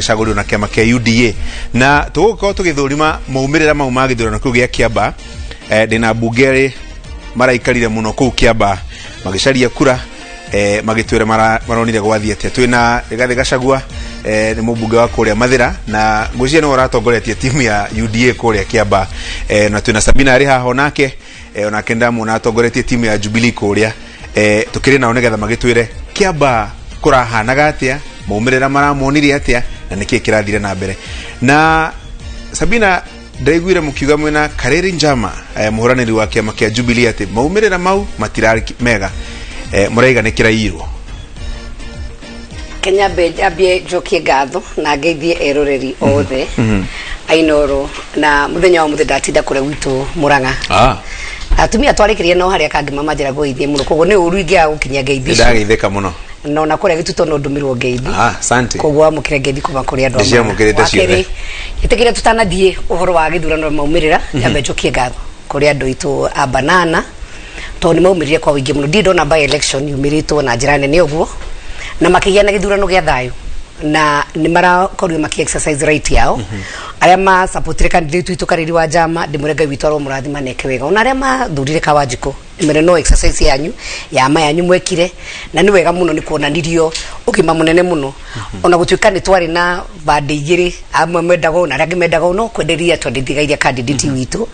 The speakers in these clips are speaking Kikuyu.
Ũracagũrirwo na kĩama kĩa UDA na tũgũkorwo tũgĩthũrima maumĩrĩra mau ma gĩthurano kĩu gĩa Kĩamba. Ndĩna mbunge erĩ maraikarire mũno kũu Kĩamba magĩcaria kura, magĩtwĩra maronire gwathiĩ atĩa. Twĩna Rigathĩ Gachagua, nĩ mũmbunge wa kũrĩa Mathĩra na ngwĩciria nĩwe ũratongoretie timu ya UDA kũrĩa Kĩamba, na twĩna Sabina arĩ haha onake, onake ndamuona atongoretie timu ya Jubilee kũrĩa. Tukĩrĩ nao nĩgetha magĩtwĩre Kĩamba kũrahanaga atĩa, maumĩrĩra maramonire atĩa na nĩkĩĩ kĩrathire na mbere. Na Sabina, ndaiguire mũkiuga mwĩna Karĩrĩ Njama, mũhũranĩri wa kĩama kĩa Jubilee, atĩ maumĩrĩra mau matirarĩ mega, mũraiga nĩ kĩraiyirwo. Kenya ambie njokie ngatho na ngeithie eroreri othe ainoro na muthenya wa muthe ndatinda kuria gwitũ Murang'a. Atumia twarĩkĩria no harĩa kangĩ manjĩra ngũgeithie mũno, koguo nĩ ũru ingĩaga gũkinyia ngeithi icio. Ndageithĩka mũno. Na ona kũrĩa gĩtuto no ndũmĩrwo ngeithi. Ah, asante. Koguo wamũkĩre ngeithi kuma kũrĩ andũ a Murang'a. Ndĩciamũkĩrĩte ciothe. Wa kerĩ, ĩtĩkĩre tũtanathiĩ ũhoro wa gĩthurano maumĩrĩra, nyambe njokie ngatho kũrĩ andũ aitũ a Banana tondũ nĩ maumĩrire kwa ũingĩ mũno. Ndirĩ ndona by election yumĩrĩtwo na njĩra nene ũguo na makĩgĩa na gĩthurano gĩa thayũ na nĩ marakorirwo maki exercise right yao. Arĩa ma supportire candidate witũ Karĩri wa Njama, ndĩmwĩre Ngai witũ aromũrathima na eke wega. Ona arĩa mathurire Kawanjikũ, ndĩmwĩre no exercise yanyu ya ma yanyu mwekire na nĩ wega mũno, nĩ kuonanirio ũgima mũnene mũno. Ona gũtuĩka nĩ twarĩ na bande igĩrĩ, amwe mendaga ũũ na arĩa angĩ mendaga ũũ, no kwenderia twendeithĩrĩria candidate witũ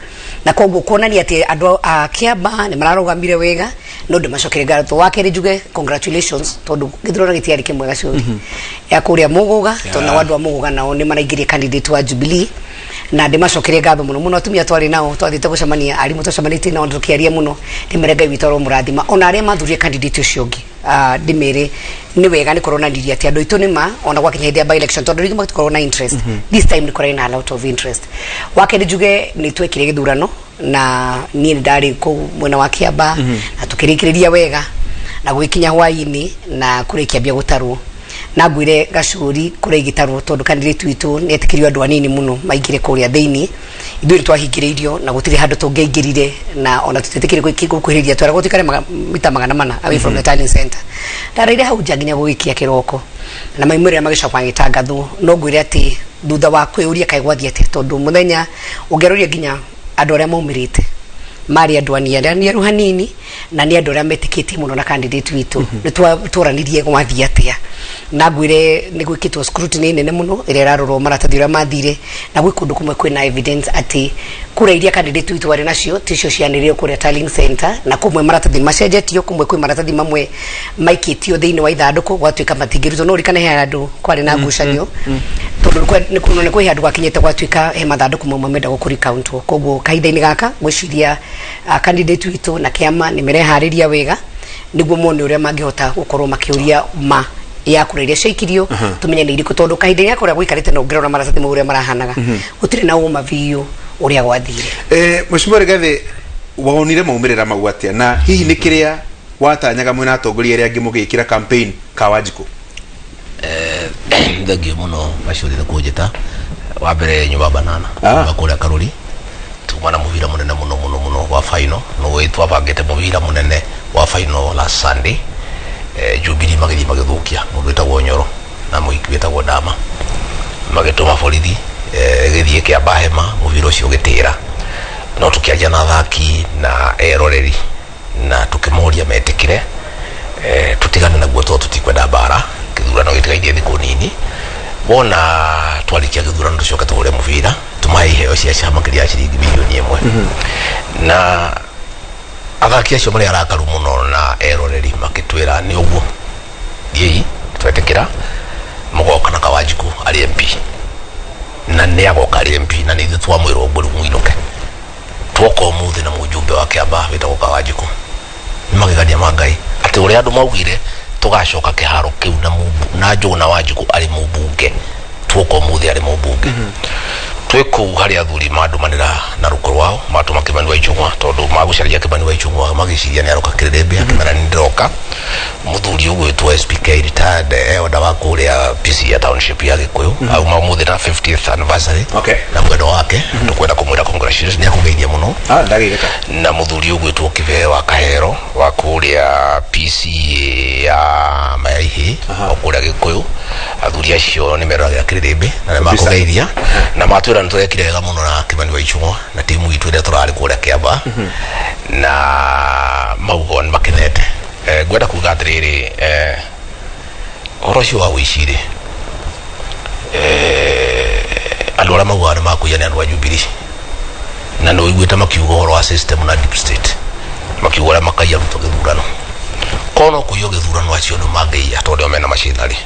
na koguo kuonania atĩ andũ a Kĩamba nĩ mararũgamire wega, no ndĩmacokerie ngatho. Wa kerĩ, njuge congratulations tondũ gĩthurano gĩtiarĩ kĩmwe gacũri ya kũrĩa Mũgũga, tondũ nao andũ a Mũgũga nao nĩ maraingĩria candidate wa Jubilee na ndĩmacokerie ngatho mũno mũno. Atumia twarĩ nao twathiĩte gũcemania, arimũ twacemanĩtie nao tũkĩaria mũno, ndĩmere Ngai witũ aromũrathima. Ona arĩa mathurire candidate ũcio ũngĩ, ndĩmere nĩ wega, nĩ kũronanirie atĩ andũ aitũ nĩ ma ona gwakinya hĩndĩ ya by election, tondũ rĩngĩ matikoragwo na interest, this time nĩ kũrarĩ na a lot of interest. Wa kerĩ, njuge nĩ twekire gĩthurano na niĩ nĩ ndarĩ kũu mwena wa Kĩamba na tũkĩrĩkĩrĩria wega na gũgĩkinya hwaĩ-inĩ na kũrĩa ikĩambia gũtarwo na ngwĩre gacũri kũrĩa igĩtarwo, tondũ candidate witũ nĩ etĩkĩrio andũ anini mũno maingĩre kũrĩa thĩinĩ. Ithuĩ nĩ twahingĩrĩirio na gũtirĩ handũ tũngĩaingĩrire na ona tũtiĩtĩkĩrie gũkuhĩrĩria, tweragwo tũikare mita 400 away from the tallying center. Ndaraire hau nja nginya gũgĩkia kĩroko na maumĩrĩra magĩcoka magĩtangathwo. No ngwĩre atĩ thutha wa kwĩyũria kaĩ gwathiĩ atĩa, tondũ mũthenya ũngĩaroria nginya andũ arĩa maumĩrĩte marĩ andũ aniaru hanini na nĩ andũ arĩa metĩkĩtie mũno na candidate witũ, nĩ twaranirie gwathiĩ atĩa na ngwĩre nĩ gwĩkĩtwo scrutiny nene mũno ĩrĩa ĩrarorwo maratathi ũrĩa mathire, na gwĩ kũndũ kũmwe kwĩna evidence atĩ kura iria candidate witũ arĩ nacio ticio cianĩrĩirwo kũrĩa tallying center, na kũmwe maratathi nĩ macenjetio, kũmwe kwĩ maratathi mamwe maikĩtio thĩinĩ wa ithandũkũ gwatuĩka matingĩrutwo. No ũririkane he handũ kwarĩ na ngucanio tondũ nĩ kwĩ handũ gwakinyĩte gwatuĩka he mathandũkũ mamwe mendagwo kũ recountwo. Koguo kahinda-inĩ gaka ngwĩciria candidate witũ na kĩama nĩ mereharĩria wega nĩguo mone ũrĩa mangĩhota gũkorwo makĩũria ma ya kura iria ciaikirio, tumenye nĩ irĩkũ, tondũ kahinda gaka ũrĩa gũikarĩte na ũngĩrora maratathi mau ũrĩa marahanaga, gũtirĩ na ũma biũ ũrĩa gwathire. Mheshimiwa Rigathi, wonire maumĩrĩra mau atĩa na hihi nĩ kĩrĩa watanyaga mwĩna atongoria arĩa angĩ mũgĩkĩra campaign Kawanjikũ? Thengiũ mũno Gacũri nĩ kũnjĩta. Wa mbere nyuma Banana, nyuma kũrĩa Karũri, tuma na mũbira mũnene mũno mũno mũno wa final. Nĩ twabangĩte mũbira mũnene wa final last Sunday. Jubilee magĩthiĩ magĩthũkia mũndũ wĩtagwo Nyoro na mũhiki wĩtagwo Ndama, magĩtũma borithi, ĩgĩthiĩ ĩkĩamba hema, mũbira ũcio ũgĩtĩra. No tũkĩaria na athaki na eroreri na tũkĩmoria metĩkĩre, tũtigane naguo tondũ tũtikwenda mbara. Gĩthurano gĩtigairie thikũ nini. Wona twarĩkia gĩthurano tũcoke tũhũre mũbira, tũmahe iheo cia makĩria ya ciringi mirioni 1. Na athaki acio marĩ arakaru mũno na eroreri makĩtwĩra nĩ ũguo, thiĩi, twetĩkĩra mũgoka na Kawanjikũ arĩ MP na nĩ agoka arĩ MP na nĩ ithuĩ twamwĩra ũguo. Rĩu mũinũke. Twoka ũmũthĩ na mũjumbe wa Kĩamba wĩtagwo Kawanjikũ, nĩ magegania ma Ngai atĩ ũrĩa andũ maugire tũgacoka kĩharo kĩu na Njũgũna Wanjikũ arĩ mũmbunge, tuoka ũmũthĩ arĩ mũmbunge. Twĩ kũu harĩ athuri mandũmanĩra na rũkũ rwao matũma Kĩmani wa Ichung'wa, tondũ magũcaria Kĩmani wa Ichung'wa magĩciria nĩ aroka kĩrĩrĩmbĩ, akĩmera nĩ ndĩroka. Mũthuri ũgwĩtwo SPK retired elder wa kũrĩa PC ya township ya Gĩkũyũ auma ũmũthĩ na 50th anniversary na mwendwa wake, tũkwenda kũmwĩra congratulations, nĩ akũgeithia mũno. Ah, ndagĩgĩka. Na mũthuri ũgwĩtwo Kĩbee wa Kahero wa kũrĩa PC ya Mayaihĩ o kũrĩa Gĩkũyũ. Athuri acio nĩ meroragĩra kĩrĩrĩmbĩ na nĩ makũgeithia na matwĩra nĩ tũrekire wega mũno na Kĩmani wa Ichung'wa na timu itũ ĩrĩa tũrarĩ kũrĩa Kĩamba, na maugo nĩ makenete. Ngwenda kuga atĩrĩrĩ, ũhoro ũcio wa ũici rĩ, andũ arĩa maugaga nĩ makũiya nĩ andũ a Jubilee, na nĩ ũiguĩte makiuga ũhoro wa system na deep state, makiuga ũrĩa makaiya Ruto gĩthurano. Korwo no kũiywo gĩthurano, acio nĩ mangĩiya tondũ nĩo mena macinarĩ.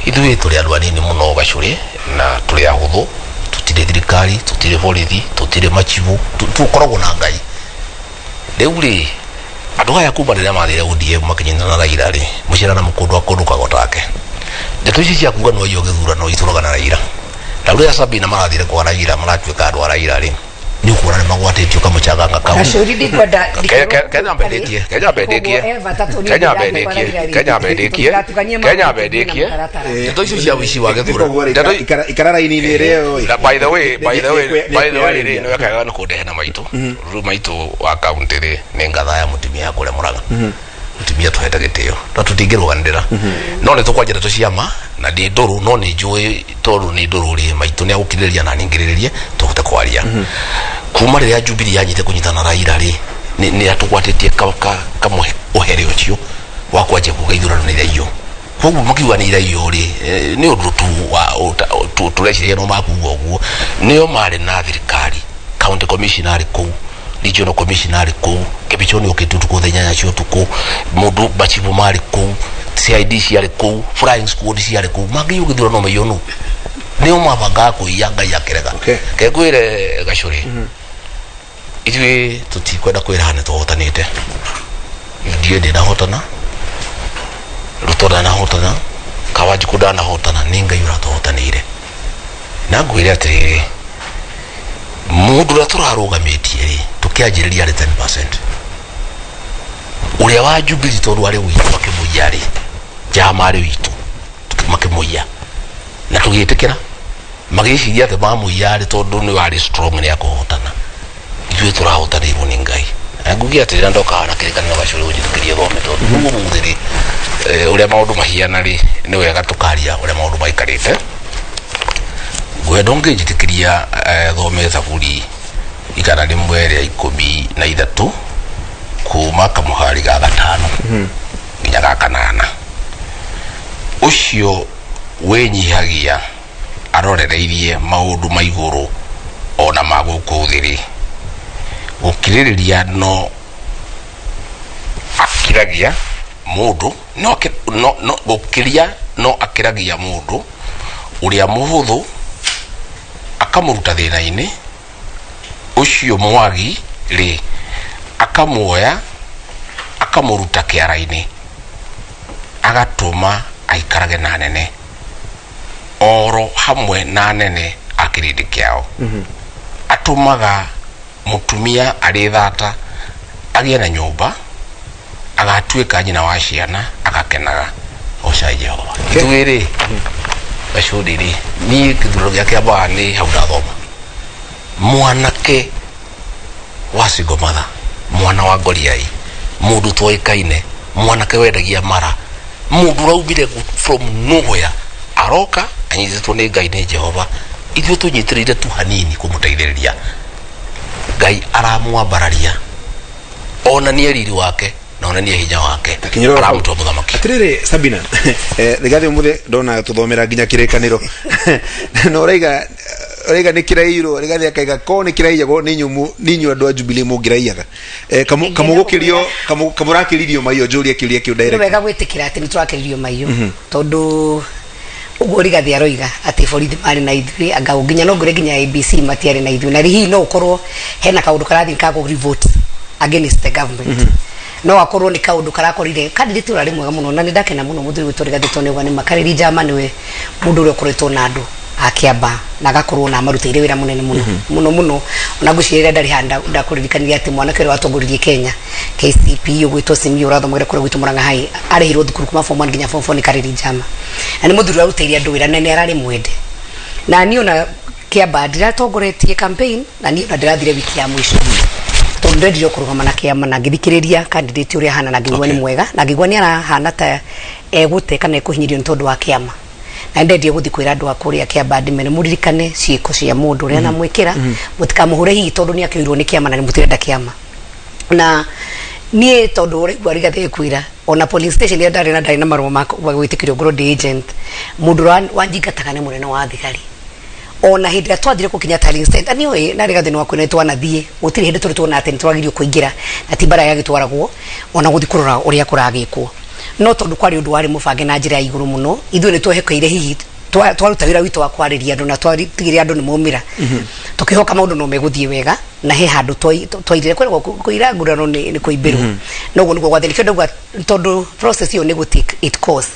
Ithuĩ tũrĩ andũ anini mũno gacũrĩ na tũrĩ ahũthũ, tũtirĩ thirikari, tũtirĩ borithi, tũtirĩ machibu, tũkoragwo na Ngai. Rĩu rĩ, andũ aya kuma rĩrĩa mathire ODM makĩnyitana na Raila rĩ, mũciara na mũkũndũ akũndũkaga take. Ndeto ici cia kuga no iyo gĩthurano itũraga na Raila, na rĩrĩa Sabina marathire kwa Raila maratuĩka andũ a Raila rĩ, nĩ ũkuona nĩ magwatĩtio kamũchanganga kau. Gacũri, ndikwenda. Kenya mbendĩtie, Kenya mbendĩkie, Kenya mbendĩkie, Kenya mbendĩkie, Kenya mbendĩkie. Ndeto icio cia ũici wa gĩthurano, ndeto Ikara raini-inĩ ĩrĩa ĩyo. Na by the way, by the way, by the way rĩ, nĩ wekaga nĩ kũndehe na maitũ. Rĩu maitũ wa kaunti rĩ, nĩ ngatha ya mũtumia ya kũrĩa Mũrang'a, mũtumia tũhete gĩtĩo na tũtingĩrũganĩrĩra, no nĩ tũkwanja ndeto cia ma na ndĩ ndũrũ, no nĩ njũĩ tondũ nĩ ndũrũ rĩ, maitũ nĩ agũkirĩrĩria na ningĩrĩrĩrie tũhote kwaria. Kuma rĩrĩa Jubilee yanyite kũnyitana na Raila rĩ, nĩ atũgwatĩtie kamwe ũhere ũcio wa kwanjia kuga ithurano nĩ iraiywo. Koguo makiuga nĩ iraiywo rĩ, nĩ ũndũ tu wa tũreciria no makuga ũguo. Nĩo marĩ na thirikari, county commissioner arĩ kũu, regional commissioner arĩ kũu, Kĩbicho nĩ okĩte ũtukũ thaa 8 cia ũtukũ, mũndũ machibu marĩ kũu, CID ciarĩ kũu, flying squad ciarĩ kũu. Mangĩiywo gĩthurano no maiywo nũ? Nĩo mabangaga kũiya, Ngai akĩrega. Kengwĩre gacũrĩ, ithuĩ tũtikwenda kwĩraha nĩ tũhotanĩte. UDA ndĩnahotana, Ruto ndanahotana, Kawanjikũ ndanahotana, nĩ Ngai ũratũhotanĩire. Na ngwĩre atĩrĩrĩ, mũndũ ũrĩa tũrarũgamĩtie rĩ, tũkĩanjĩrĩria arĩ 10%, ũrĩa wa Jubilee tondũ arĩ witũ makĩmũiya rĩ, njama arĩ witũ makĩmũiya na tũgĩtĩkĩra, magĩciria atĩ mamũiya rĩ, tondũ nĩ warĩ strong nĩ akũhotana. Ithuĩ tũrahotanĩirwo nĩ Ngai. Na ngugia atĩrĩ, na ndoka na kĩrĩkanĩro gacũrĩ ũnjĩtĩkĩrie thome, tondũ rĩu ũmũthĩ rĩ, ũrĩa maũndũ mahiana rĩ, nĩ wega tũkaria ũrĩa maũndũ maikarĩte. Ngwenda ũngĩnjĩtĩkĩria, thome Thaburi 113 kuma kamũhari ga 5 nginya ga 8. Ũcio wĩnyihagia arorereirie maũndũ ma igũrũ ona ma gũkũ thĩ rĩ, gũkirĩrĩria no akiragia mũndũ no, no, no, gũkĩria no akĩragia mũndũ ũrĩa mũhũthũ akamũruta thĩna-inĩ ũcio, mwagi rĩ akamuoya akamũruta kĩara-inĩ, agatũma aikarage na anene oro hamwe na anene a kĩrĩndĩ kĩao. Atũmaga mũtumia arĩ thata agĩe na nyũmba, agatuĩka nyina wa ciana, agakenaga. Gocai Jehova. Ithuĩ rĩ, gacũri rĩ, niĩ kĩthurano gĩa Kĩambaa nĩ hau ndathoma, mwanake wa single mother, mwana wa ngoriai, mũndũ toĩkaine, mwanake wendagia mara, mũndũ ũraumire from nowhere, aroka anyitĩtwo nĩ Ngai, nĩ Jehova. Ithuĩ tũnyitĩrĩire tu hanini kũmũteithĩrĩria. Ngai aramwambararia onanie riri wake na onanie hinya wake. Takinyĩra hau. Aramũtua mũthamaki. Atirĩrĩ Sabina, Rigathĩ, ũmũthĩ ndona tũthomera nginya kĩrĩkanĩro na ũraiga nĩ kĩrairwo. Rigathĩ akaiga ko nĩ kĩraiyagwo nĩ inyuĩ, nĩ inyuĩ andũ a Jubilee mũngĩraiyaga. Kamũgũkĩrio kamũrakĩririo maiyo, njũrie kĩũria kĩu Nĩ direct. Wega gwĩtĩkĩra atĩ nĩ tũrakĩrĩrio maiyo, tondũ ũguo Rigathĩ aroiga atĩ borithi marĩ na ithuĩ, anga nginya no ngwĩre nginya ABC matiarĩ na ithuĩ. Na hihi no ũkorwo hena kaũndũ karathiĩ ka kũ revolt against the government, no akorwo nĩ kaũndũ karakorire candidate ũrarĩ mwega mũno. Na nĩ ndakena mũno mũthuri witũ Rigathĩ, tondũ nĩauga nĩ makarĩri njama, nĩwe mũndũ ũrĩa ũkoretwo na andũ A Kĩamba na agakorwo na amarutĩire wĩra mũnene mũno mũno mũno. Ona ngwĩciria ndarĩ handa ndakũririkanirie atĩ mwanake ũrĩa watongoririe Kenya KCPE ũgwĩtwo Simiyu, ũrathomagĩra kũrĩa gwitũ Murang'a High, arĩhirwo thukuru kuma form 1 nginya form 4 nĩ Karĩri Njama, na nĩ mũthuri ũrarutĩire andũ wĩra na nĩ ararĩ mwende. Na niĩ ona Kĩamba ndiratongoretie campaign, na niĩ ona ndĩrathire wiki ya mũico tondũ ndendire kũrũgama na kĩama na ngĩthikĩrĩria candidate ũrĩa ahana na ngĩigua nĩ mwega na ngĩigua nĩ arahana ta egũte kana ekũhinyĩrio nĩ tondũ wa kĩama, na ndendire gũthiĩ kwĩra andũ a kũrĩa Kĩamba ndĩmere mũririkane ciĩko cia mũndũ ũrĩa namwĩkĩra, mũtikamũhũre hihi tondũ nĩ akĩoirwo nĩ kĩama na nĩ mũtirenda kĩama. Na niĩ tondũ ũraigua Rigathĩ kwĩra ona polling station ĩrĩa ndarĩ na ndarĩ na marũa ma gwĩtĩkĩrio ngorwo ndĩ agent, mũndũ ũrĩa wanjingataga nĩ mũnene wa thigari. Ona hĩndĩ ĩrĩa twathire gũkinya tallying center, nĩ ũĩ na Rigathĩ nĩ wakwĩra nĩ twanathiĩ, gũtirĩ hĩndĩ tũrĩ tuona atĩ nĩ twagĩrĩirwo kũingĩra na ti mbara yagĩtwaragwo ona gũthiĩ kũrora ũrĩa kũragĩkwo, no tondũ kwarĩ ũndũ warĩ mũbange na njĩra ya igũrũ mũno, ithuĩ nĩ twehokeire hihi twaruta wĩra witũ wa kwarĩria andũ na twatigĩrĩra andũ nĩ maumĩra, tũkĩhoka maũndũ no megũthiĩ wega. Na he handũ twairire kwĩragwo kũira nguraro nĩ kũimbĩrwo, noguo nĩguo gwathĩ. Nĩkĩo ndauga tondũ process ĩyo nĩ gũ take it course,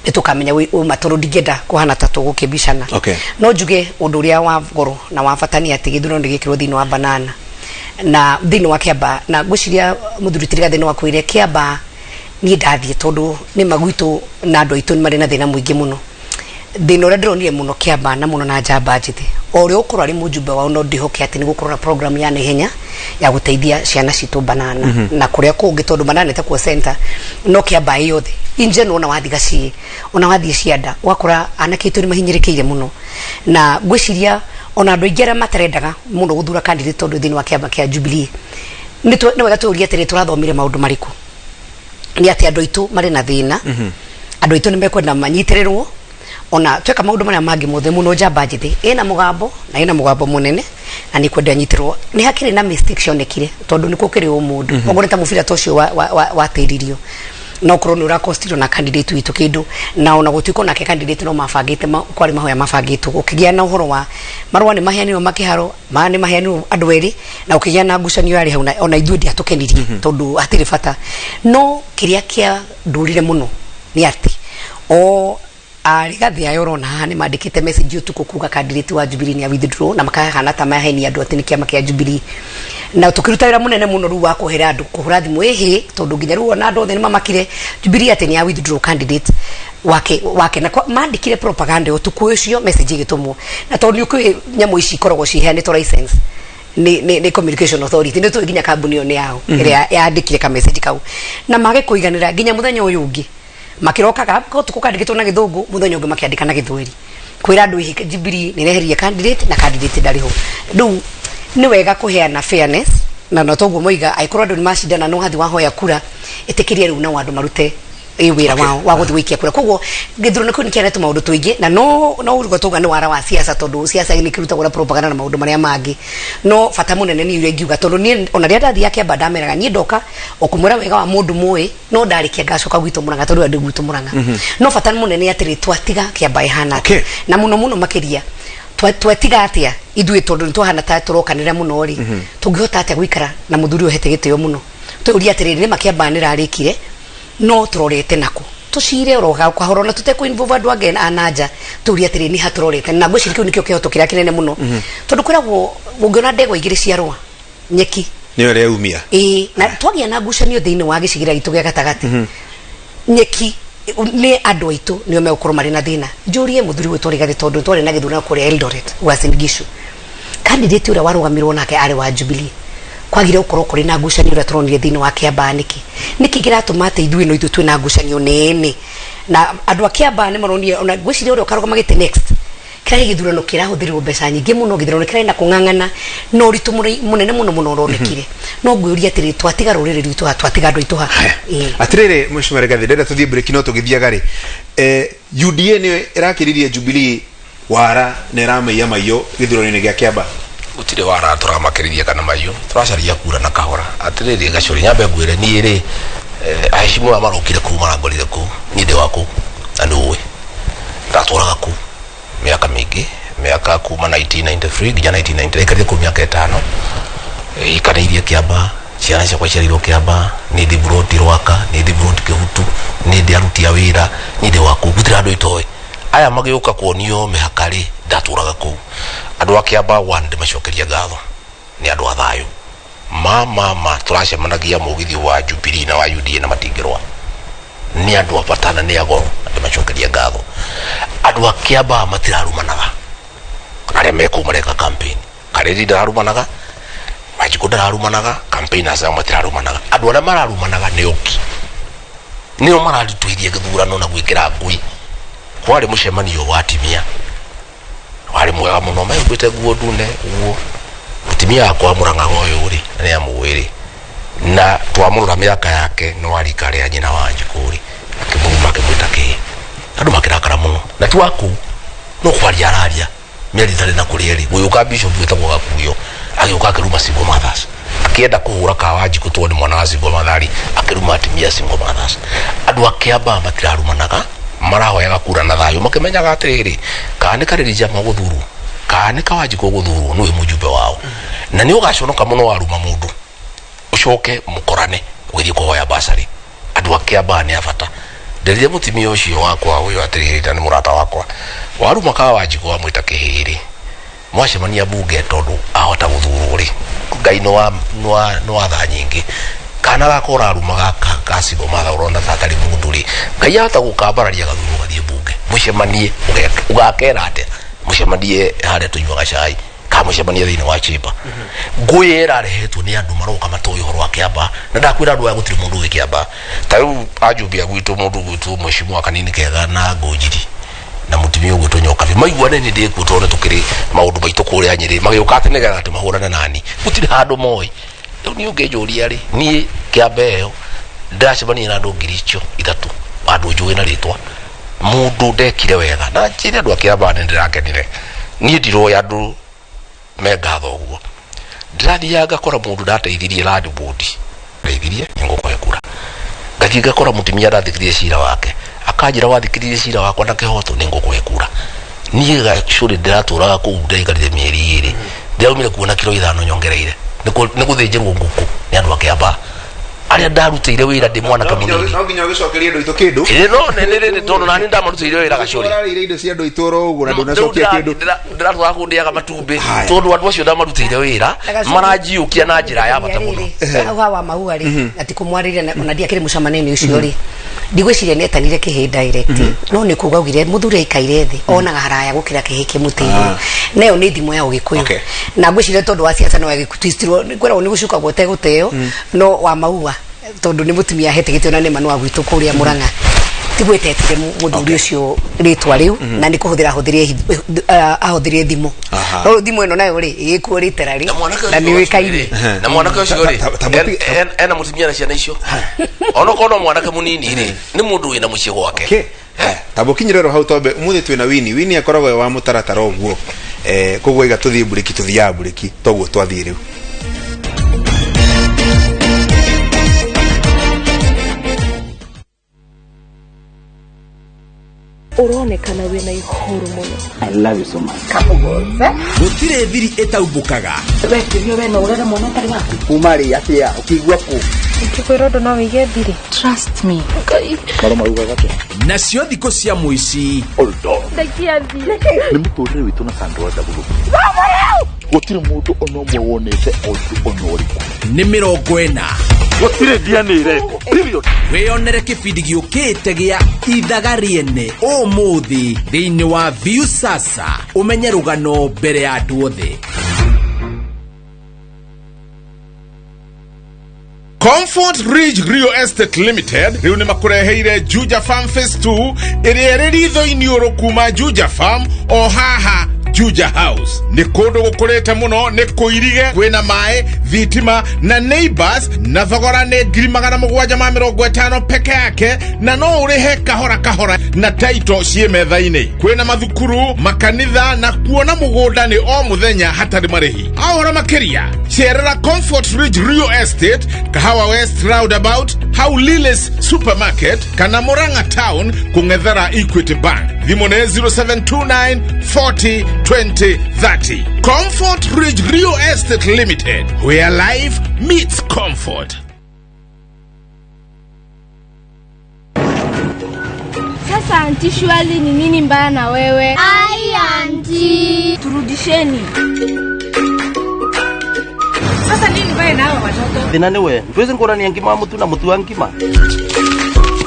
nĩ tũkamenya uma, tondũ ndingĩenda kũhana ta tũgũkĩmbicana. No njuge ũndũ ũrĩa wa goro na wa bata nĩ atĩ gĩthurano nĩ gĩkĩrwo thĩinĩ wa banana na thĩinĩ wa Kĩamba, na ngwĩciria mũthuri ti Rigathĩ nĩ wakwĩre Kĩamba niĩ ndathiĩ tondũ nĩ magwitũ na andũ aitũ nĩ marĩ na thĩna mũingĩ mũno. Thĩna ũrĩa ndĩronire mũno Kĩamba na mũno na njamba njĩthĩ, o ũrĩa ũkorwo arĩ mũjumbe wao, no ndĩhoke atĩ nĩ gũkorwo na program ya naihenya ya gũteithia ciana citũ banana na kũrĩa kũngĩ, tondũ banana ĩtakuo center no Kĩamba ĩ yothe in general. Ona wathiĩ gaciĩ, ona wathiĩ cianda, ũgakora anake aitũ nĩ mahinyĩrĩkĩire mũno. Na ngwĩciria ona andũ aingĩ arĩa matarendaga mũno gũthura candidate tondũ thĩinĩ wa kĩama kĩa Jubilee, nĩ wega tũũrie atĩrĩ, tũrathomire maũndũ marĩkũ? Nĩ atĩ andũ aitũ marĩ na thĩna, andũ aitũ nĩ mekwenda manyitĩrĩrwo ona tweka maũndũ marĩa mangĩ mothe mũno. Njamba njĩthĩ ĩna mũgambo na ĩna mũgambo mũnene na nĩ kwenda nyitĩrwo. Nĩ hakĩrĩ na mistake cionekire tondũ nĩ gũkĩrĩ ũmũndũ okorwo nĩ ta mũbira ta ũcio watĩririo, no korwo nĩ ũrakostirwo na candidate witũ kĩndũ, na ona gũtuĩka onake candidate no mabangĩte kwarĩ mahoya mabangĩtwo, gũkĩgĩa na ũhoro wa marũa nĩ maheanirwo makĩharo ma nĩ maheanirwo andũ erĩ na gũkĩgĩa na ngucanio yarĩ hau, na ona ithuĩ ndiatũkenirie tondũ hatirĩ bata. No kĩrĩa kĩa ndũrire mũno nĩ atĩ o Rigathĩ aya ũrona haha nĩ mandĩkĩte message ũtukũ kuga candidate wa Jubilee nĩ withdraw, na makahana ta mahenia andũ atĩ nĩ kĩama kĩa Jubilee, na tũkĩruta wĩra mũnene mũno rĩu wa kũhera andũ kũhũra thimũ ĩhĩ, tondũ nginya rĩu ona andũ othe nĩ mamakire Jubilee atĩ nĩ ya withdraw candidate wake wake, na mandĩkire propaganda ũtukũ ũcio message ĩgĩtũmwo. Na tondũ nĩ ũkĩũĩ nyamũ ici ikoragwo ciheanĩtwo license nĩ Communication Authority, nĩ tũĩ nginya kambuni ĩyo nĩ yao ĩrĩa yandĩkire ka message kau, na mage kũiganĩra nginya mũthenya ũyũ ũngĩ makirokaga ũtukũ kandĩkĩtwo na Gĩthũngũ, mũthenya ũngĩ makĩandĩka na Gĩthweri kwĩra andũ ihi Jubilee nĩ reheria candidate na candidate ndarĩ ho. Rĩu nĩ wega kũheana fairness, na no toguo moiga angĩkorwo andũ nĩ macindana, no hathi wahoya kura, ĩtĩkĩria rĩu nao andũ marute ĩ wĩra wao wa gũthiĩ gũikia kura. Koguo gĩthurano kĩu nĩ kĩanete maũndũ tũingĩ, na no uga tuga nĩ wara wa siasa, tondũ siasa nĩ kĩrutagwo na propaganda na maũndũ marĩa mangĩ. No bata mũnene nĩ ũrĩa ingiuga, tondũ niĩ ona rĩrĩa ndathiĩ Kĩamba ndameraga niĩ ndoka o kũmwĩra wega wa mũndũ mũĩ, no ndarĩkia ngacoka gwitũ Mũrang'a, tondũ andũ gwitũ Mũrang'a. No bata mũnene atĩrĩ, twatiga Kĩamba ĩhana atĩa? Na mũno mũno makĩria twatiga atĩa ithuĩ, tondũ nĩ twahana ta tũrokanĩra mũno rĩ, tũngĩhota atĩa gũikara na mũthuri ũyũ ũhete gĩtĩo mũno? Twĩũrie atĩrĩrĩ, nĩ makĩamba nĩ rarĩkire, no tũrorete nako tũcire oro kahora na tũtekũ involve andũ angĩ a na nja. Tũrie atĩrĩrĩ, nĩ ha tũrorete? Na ngwĩciria kĩu nĩkĩo kĩhoto kĩrĩa kĩnene mũno, tondũ kwĩragwo ũngĩona ndegwa igĩrĩ ciarũa nyeki nĩyo ĩrĩa yaumia. Ĩĩ, na twagĩa na ngucanio thĩinĩ wa gĩcigĩrĩra gitũ gĩa gatagatĩ, nyeki nĩ andũ aitũ nĩo megũkorwo marĩ na thĩna. Njũrie mũthuri gwĩtwo Rigathĩ, tondũ twarĩ na gĩthurano kũrĩa Eldoret, Uasin Gishu, candidate ũrĩa warũgamirwo nake arĩ wa Jubilee, kwagire gũkorwo kũrĩ na ngucanio ũrĩa tũronire thĩinĩ wa Kĩambaa nĩkĩ? Nĩkĩ kĩratũma atĩ ithuĩ no ithuĩ twĩna ngucanio nene na andũ a Kĩambaa nĩ maronire? Ona ngwĩciria ũrĩa ũkarũgama gĩtĩ next, kĩrarĩ gĩthurano kĩrahũthĩrirwo mbeca nyingĩ mũno, gĩthurano kĩrarĩ na kũng'ang'ana na ũritũ mũnene mũno mũno ũronekire. No ngwĩũria atĩrĩ, twatiga rũrĩrĩ rwitũ ha? Twatiga andũ aitũ ha? Ĩĩ. Atirĩrĩ, mheshimiwa Rigathi, ndĩrenda tũthiĩ break, no tũgĩthiaga rĩ, UDA nĩyo ĩrakĩririe Jubilee wara na ĩramaiya maiyo gĩthurano-inĩ gĩa Kĩamba. Gũtirĩ wara tũramakĩrĩria kana maiyũ, tũracaria kura na kahora. Atĩrĩrĩ Gacũrĩ, nyambe ngwĩre niĩ rĩ, aheshimu aya marokire kũu marangorire kũu, niĩ ndĩ wa kũu na nĩ ũĩ ndatũraga kũu mĩaka mĩingĩ, mĩaka kuma 1993 nginya 1990, ndaikarire kũu mĩaka 5. Ikanĩirie Kĩamba, ciana ciakwa ciarirwo Kĩamba, nĩ ndĩ buroti Rwaka, nĩ ndĩ buroti Kĩhutu, nĩ ndĩ aruti a wĩra, niĩ ndĩ wa kũu, gũtirĩ andũ itoĩ. Aya magĩũka kuonio mĩhaka rĩ, Ndatũraga kũu. Andũ a Kĩambaa 1 ndĩmacokeria ngatho, nĩ andũ a thayũ. Ma tũracemanagia mũgithi wa Jubilee na wa UDA na matingĩrũa. Nĩ andũ a bata na nĩ agoro, na ndĩmacokeria ngatho. Andũ a Kĩambaa matirarumanaga, arĩa me kũu mareka campaign. Karĩri ndararumanaga, Wanjikũ ndararumanaga, campaigners ao matirarumanaga. Andũ arĩa mararumanaga nĩ oki, nĩo mararitũhithia gĩthurano na gwĩkĩra ngui. Kwarĩ mũcemanio wa atimia, warĩ mwega mũno, mehumbĩte nguo ndune ũguo. Mũtumia wakwa Mũrang'aga ũyũ rĩ, na nĩ amũĩ rĩ, na twamũrora mĩaka yake nĩ wa rika rĩa nyina wa Wanjikũ rĩ, akĩmũruma akĩmwĩta kĩĩ. Andũ makĩrakara mũno, na ti wa kũu, no kwaria araria mĩeri ĩtarĩ na kũrĩa rĩ, gũgĩũka bishop wĩtagwo Gakuyo, agĩũka akĩruma single mothers, akĩenda kũhũra ka Wanjikũ tondũ nĩ mwana wa single mother rĩ, akĩruma atimia single mothers. Andũ a Kĩambaa matirarumanaga, marahoyaga kura na thayũ, makĩmenyaga atĩrĩrĩ, kana nĩ Karĩri Jama gũthurwo, kana nĩ ka Wanjikũ gũthurwo, nĩwe mũjumbe wao. Na nĩ ũgaconoka mũno waruma mũndũ, ũcoke mũkorane ũgĩthiĩ kũhoya basarĩ. Andũ a Kĩambaa nĩ a bata. Nderire mũtumia ũcio wakwa ũyũ atĩrĩrĩ, na nĩ mũrata wakwa, waruma ka Wanjikũ wamwĩta kĩhĩrĩ, mwacemania bunge tondũ ahota gũthurwo rĩ, Ngai nĩ wa tha nyingĩ. Kana gaka ũraruma gaka ka single mother ũrona ta atarĩ mũndũ rĩ, Ngai ahota gũkambararia gathurwo gathiĩ bunge, mũcemanie, ũgakera atĩa? Mũcemanie harĩa tũnyuaga cai, kana mũcemanie thĩinĩ wa chamber. Ngũĩ ĩrarehetwo nĩ andũ maroka matoĩ ũhoro wa Kĩambaa, na ndakwĩra andũ aya gũtirĩ mũndũ ũĩ Kĩambaa. Ta rĩu ajumbe a gwitũ, mũndũ ũgwĩtwo mheshimiwa Kanini Kega na Ngũnjiri na mũtumia ũgwĩtwo Nyokabi, maigua nĩ niĩ ndĩkuo tondũ nĩ tũkĩrĩ maũndũ maitũ kũrĩa Nyĩrĩ, magĩũka atĩ nĩgetha atĩ mahũrane nani, gũtirĩ handũ moĩ. Rĩu niĩ ũngĩnjũria rĩ, niĩ Kĩambaa ĩyo ndĩracemania na andũ 3,000, andũ njũĩ na rĩtwa, mũndũ ndekire wega, na njĩre andũ a Kĩambaa nĩ ndĩrakenire. Niĩ ndiroĩ andũ me ngatho ũguo. Ndĩrathiaga ngakora mũndũ ndateithirie land board, ndeithirie nĩ ngũkũhe kura. Ngathiĩ ngakora mũtumia ndathikĩrĩria cira wake, akanjĩra wathikĩrĩria cira wakwa na kĩhoto nĩ ngũkũhe kura. Niĩ gacũrĩ ndĩratũraga kũu ndaikarire mĩeri 2, ndĩraumire kuo na kiro 5 nyongereire. Nĩ gũthĩnjĩrwo ngũkũ nĩ andũ a Kĩambaa arĩa ndarutĩire wĩra ndĩ mwanake mũnini. No nginya ũgĩcokerie andũ aitũ kĩndũ. Ĩĩ, no, nĩ, tondũ nani ndamarutĩire wĩra gacũrĩ. Ũrarĩire indo cia andũ aitũ oro ũguo na ndũnacokia kĩndũ. Ndĩratũraga kũu ndĩaga matumbĩ, Haya. tondũ andũ acio ndamarutĩire wĩra maranjiũkia na njĩra ya bata mũno. Hau hawa maua rĩ, na ti kũmwarĩria ona ndiakĩrĩ mũcemanio-inĩ ũcio rĩ, ndigwĩciria nĩ etanire kĩhĩ direct, no nĩ kuga augire mũthuri aikaire thĩ onaga haraya gũkĩra kĩhĩ kĩ mũtĩ igũrũ. Na ĩyo nĩ thimo ya Ũgĩkũyũ. Na ngwĩciria tondũ wa siasa no agĩtwistirwo, kwĩragwo nĩ gũcukagwo ũtegũteo, no wa maua tondũ nĩ mũtumia ahetĩkĩtio na nĩ ma nĩ wa gwitũ kũrĩa Mũrang'a, tiguo etetire mũthuri ũcio rĩtwa rĩu, na nĩ kũhũthĩra ahũthĩrire thimo. No thimo ĩno nayo rĩ, ĩgĩkuo rĩtera rĩ, Na mwanake na ũcio nĩ ũĩkaine. rĩ, na mwanake ũcio rĩ, ena mũtumia na ciana icio. Onokorwo no mwanake mũnini rĩ, nĩ mũndũ wĩna mũciĩ gwake. Okay. Tamba ũkinyĩre oro hau twambe ũmũthĩ twĩna Winnie. Winnie akoragwo e wa mũtaratara ũguo. Koguo iga tũthiĩ mburĩki, tũthiaga mburĩki, toguo twathiĩ rĩu. Ũronekana wĩna ihoru mũno. I love you so much. Gũtirĩ thiri ĩtaumbũkaga. We kĩũria we no ũrere mwana ũtarĩ waku. Kuma rĩ atĩa ũkĩigua kũ? Ingĩkwĩra ũndũ no wĩige thiri. Trust me. Maro maugaga atĩa? Nacio thikũ cia mũici. Hold on. Ndaikia thiri. Nĩ mũtũrĩre witũ na Sandra Ndagũrũ. Gũtirĩ mũndũ ona ũmwe wonete ũndũ ona ũrĩkũ. Nĩ 40. Gũtirĩ DNA ĩrekwo. Period. Wĩyonere kĩbindi gĩũkĩte gĩa Ithaga Rĩene ũmũthĩ thĩinĩ wa Viusasa, ũmenye rũgano mbere ya andũ othe. Comfort Ridge Real Estate Limited rĩu nĩ makũreheire Juja Farm Phase 2 ĩrĩa ĩrĩ ritho-inĩ ũrũ kuma Juja Farm o haha Juja House. Nĩ kũndũ gũkũrĩte mũno, nĩ kũirige, kwĩna maĩ, thitima na neighbors, na thogora nĩ 750,000 peke yake, na no ũrĩhe kahora kahora na title ciĩ metha-inĩ. Kwĩna mathukuru, makanitha na kuona mũgũnda nĩ o mũthenya hatarĩ marĩhi. Ahoro makĩria, cerera Comfort Ridge Real Estate, Kahawa West Roundabout, hau Liles Supermarket kana Murang'a Town kũng'ethera Equity Bank. Thimũ nĩ 0729 40 20 30. Comfort Ridge Real Estate Limited, where life meets comfort. Sasa auntie, surely ni nini mbaya na wewe? Ai Auntie. Turudisheni. Sasa nini bae na hawa watoto? Thina nĩ we ndwĩci ngũrania ngima wa mũtu na mũtu wa ngima.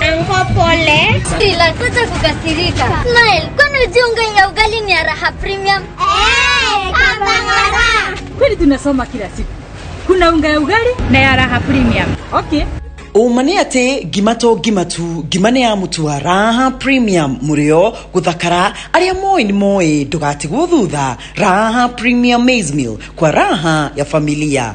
Anko pole. Ila kuta kukasirika. Smile, kwani hujui unga ya ugali ni ya Raha Premium? Eh, hapa. Kweli tunasoma kila siku. Kuna unga ya ugali na ya Raha Premium. Okay. Ũma nĩ atĩ ngima to ngima tu, ngima nĩ ya mũtu wa Raha Premium, mũrĩo gũthakara, arĩa moĩ nĩ moĩ, ndũgatigwo thutha. Raha Premium Maize Meal kwa raha ya familia.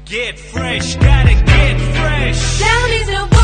Get fresh, gotta get fresh. Down is the